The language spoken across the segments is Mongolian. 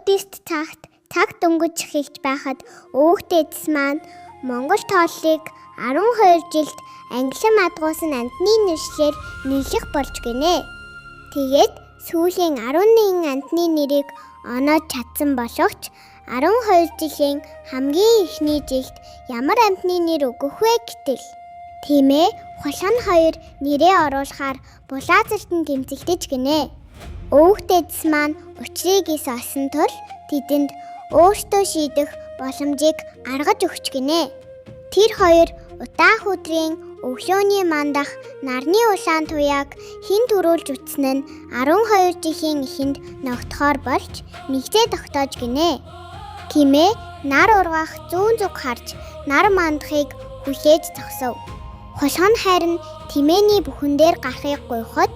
Буддист цагт цаг дөнгөж эхэлж байхад өвөг дээдэс маань Монгол тооллыг 12 жилд англин адгуусан амьтны нэршлээр нийлэх болж гинэ. Тэгээд сүүлийн 11 амьтны нэрийг оноож чадсан боловч 12 жилийн хамгийн эхний жилд ямар амьтны нэр өгөх вэ гэтэл Тэмээ хулган хоёр нэрээ оруулахаар булаацалт нь тэмцэлдэж гинэ. Өвөг дээдэс маань учрыг эс олсон тул тэдэнд өөртөө шийдэх боломжийг аргаж өгч гинэ. Тэр хоёр удаан өдрийн өглөөний мандах нарны улаан туяаг хэн түрүүлж үтсэн нь 12 жилийн эхэнд ногтохоор болж нэгзээ тогтоож гинэ. Кимээ нар ургаах зүүн зүг харж нар мандахыг хүлээж зогсов. Хулган харин тэмээний бүхэн дээр гарахыг гуйхад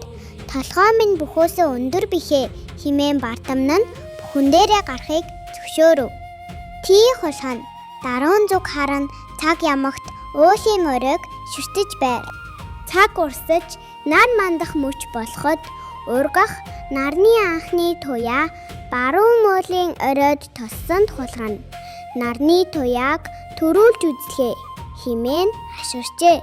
толгой минь бөхөөсөө өндөр бихээ хэмээн бардамна нь бүхэн дээрээ гарахыг зөвшөөрөв. Тий хулган даруун зүг харан цаг ямагт уулын оройг шүтэж байр. Цаг урсаж нар мандах мөч болоход ургах нарны анхны туяа баруун муулын оройд тоссонд хулгана. Нарны туяаг төрүүлж үзлээ хэмээн хашгирчээ.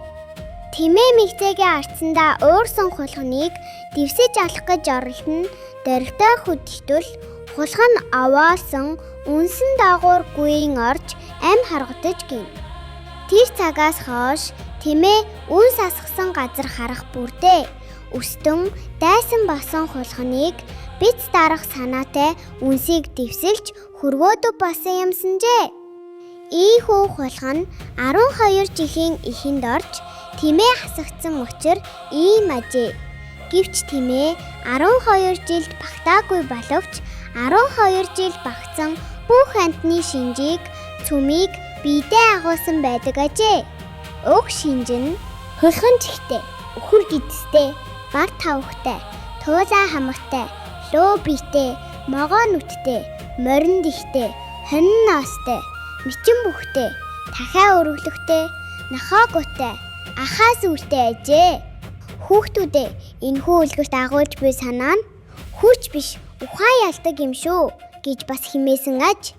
Тэмээ мэгцээгээ ардсандаа уурсан хулганыг дэвсэж алах гэж оролдоно доригтой хөдөлтөл хулган овоосон үнсэн доогуур гүйн орж амь харгадаж гин. Тэр цагаас хойш Тэмээ үнс асгасан газар харах бүрдээ өстөн дайсан болсон хулганыг биц дарах санаатай үнсийг дэвсэлж хөрвөөдөг болсон юмсанжээ. Ийхүү хулган 12 жилийн эхэнд орж Тэмээ хасагдсан учир ийм ажээ. Гэвч Тэмээ 12 жилд багтаагүй боловч 12 жил багтсан бүх амьтны шинжийг цөмийг биедээ агуулсан байдаг ажээ. Уг шинж нь хулган чихтэй, үхэр гэдэстэй, бар тавхтай, туулай хамартай, лөө биетэй, могой нүдтэй, морин дихтэй, хонин ноостой, мичин бүхтэй, дахиа өрөглөгтэй, нохойгуутай, ахаа сүртэй ажээ. Хүүхдүүдээ энэхүү үлгэрт агуулж буй санаа нь хүч биш ухаан ялдаг юм шүү гэж бас химээсэн аж.